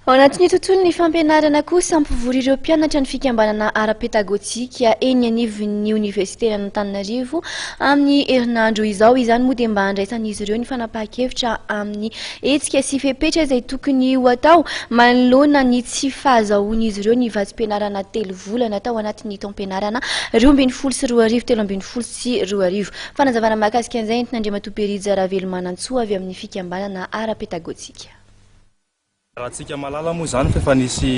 Ao anatin'ny tontolon'ny fampianarana kosa, hampivory ireo mpianatra ny fikambanana ara-pedagojika eny anivon'ny oniversiten'Antananarivo amin'ny herinandro izao. Izany moa dia mba handraisan'izy ireo ny fanapahan-kevitra amin'ny hetsika sy fepetra izay tokony ho atao manoloana ny tsy fahazahoan'izy ireo ny vatsim-pianarana telo volana tao anatin'ny taom-pianarana 2012 2013. Fanazavana mahakasika an'izay entin'Andriamatoa Berija Ravelomanantsoa avy amin'ny fikambanana ara-pedagojika. Raha antsika mahalala moa izany fa efa nisy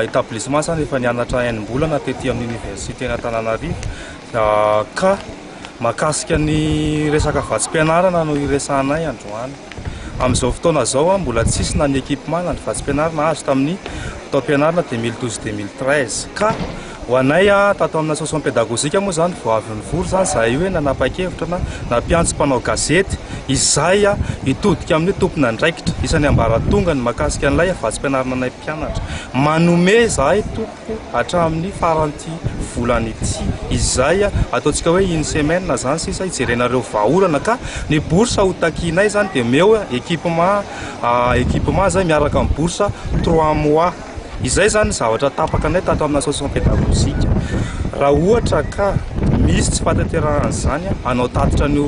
établissement izany efa nianatra enim-bolana tety amin'ny université an'Antananarivo ka mahakasika ny resaka vatsim-pianarana no iresahanay androany. Amin'izao fotoana izao mbola tsisy na ny équipement na ny vatsim-pianarana azo tamin'ny taom-pianarana 2012 2013 ka Ho anay tato amin'ny association pédagogique moa izany vao avy nivory izany izahay hoe nanapa-kevitra na nampiantso mpanao gazety izay hitodika amin'ny tompon'andraikitra isan'ny ambaratongany mahakasika an'ilay vatsim-pianarana anay mpianatra. Manome izahay tompoko hatramin'ny faran'ity volana ity izay ataontsika hoe une semaine izany sisa hijerenareo vahaolana ka ny bourse ho takianay izany dia omeo équipement équipement izay miaraka amin'ny bourse trois mois. Izay izany ny zavatra tapaka anay tato amin'ny association pédagogique. Raha ohatra ka misy tsy fahatanterahan'izany, hanao tatitra an'io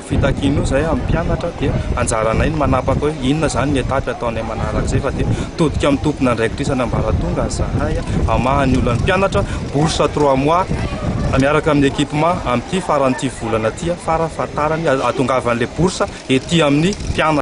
fitakiana io izahay amin'ny mpianatra dia anjaranay ny manapaka hoe inona izany ny étape ataonay manaraka izay fa dia mitodika amin'ny tompon'andraikitra isan'ambaratonga izahay hamaha ny olan'ny mpianatra, bourse trois mois miaraka amin'ny équipement amin'ity faran'ity volana ity farafahatarany hahatongavan'ilay bourse ety amin'ny mpianatra.